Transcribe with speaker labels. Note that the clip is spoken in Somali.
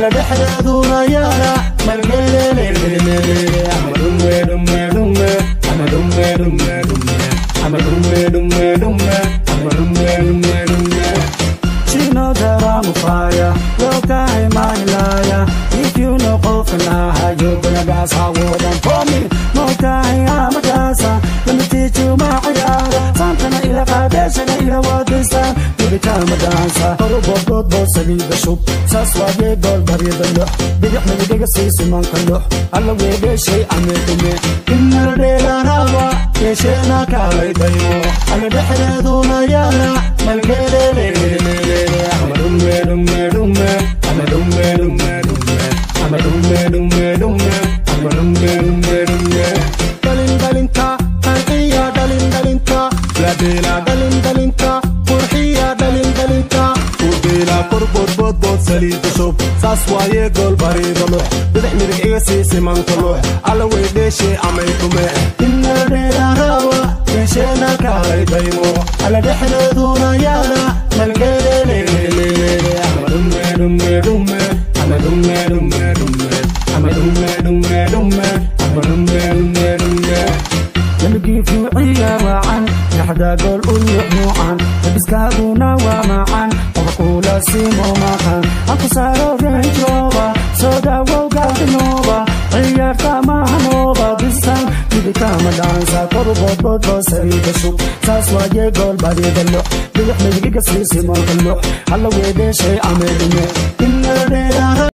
Speaker 1: على dhexdeeduna yaala malgelelelelele ama dhumme dhumme dhumme ama dhumme dhumme dhumme ama dhumme dhumme dhumme ama dhumme dhumme dhumme.
Speaker 2: She know that I'm a fire, look I'm a liar. If you know qofna, you gonna gas how than for me. No time I'm a dancer, let me teach you my ayara. Santana ila qadashana ila wadisa, you become a dancer. Robot bot saliida shub, saas waaye gool barida lux, bidix midiga siisi manka lux, alla weedheeshay ameedume.
Speaker 1: Inna dheelanaba yeesheena kaalay daymo alla dhexdeeduna yaala malgelelelelele ama dhumme dhumme dhumme ama dhumme dhumme dhumme ama dhumme dhumme dhumme ama dhumme dhumme dhumme. Dhalin dhalinta qanciya dhalin dhalinta ladeela dhalin dhalinta qurxiya dhalin dhalinta udeela korboodboodbood saliida shub saas waaye gool bariida lux bidix midig iga sii simanka lux alla weydheeshe amay dhume. Inna dheelanaba yeesheena kaalay daymo alla dhexdeeduna yaala malgelelelelele ama dhumme dhumme dhumme ama dhumme dhumme dhumme ama dhumme dhumme dhumme ama dhumme dhumme dhumme.
Speaker 2: Let me give you ciyaar wacan, dhexda gool u nuucan, labiskaaguna waa macan, qofkuula simo maqan. Aan ku saaro Range Rover, soo dhawow gaadhinooba, ciyaarta mahanooba, this time you become a dancer. Koru boodboodbood saliida shub, saas waaye gool barida lux, bidix midigiga sii simanka lux, alla weedheeshay ameedume.
Speaker 1: Inna dheelanaba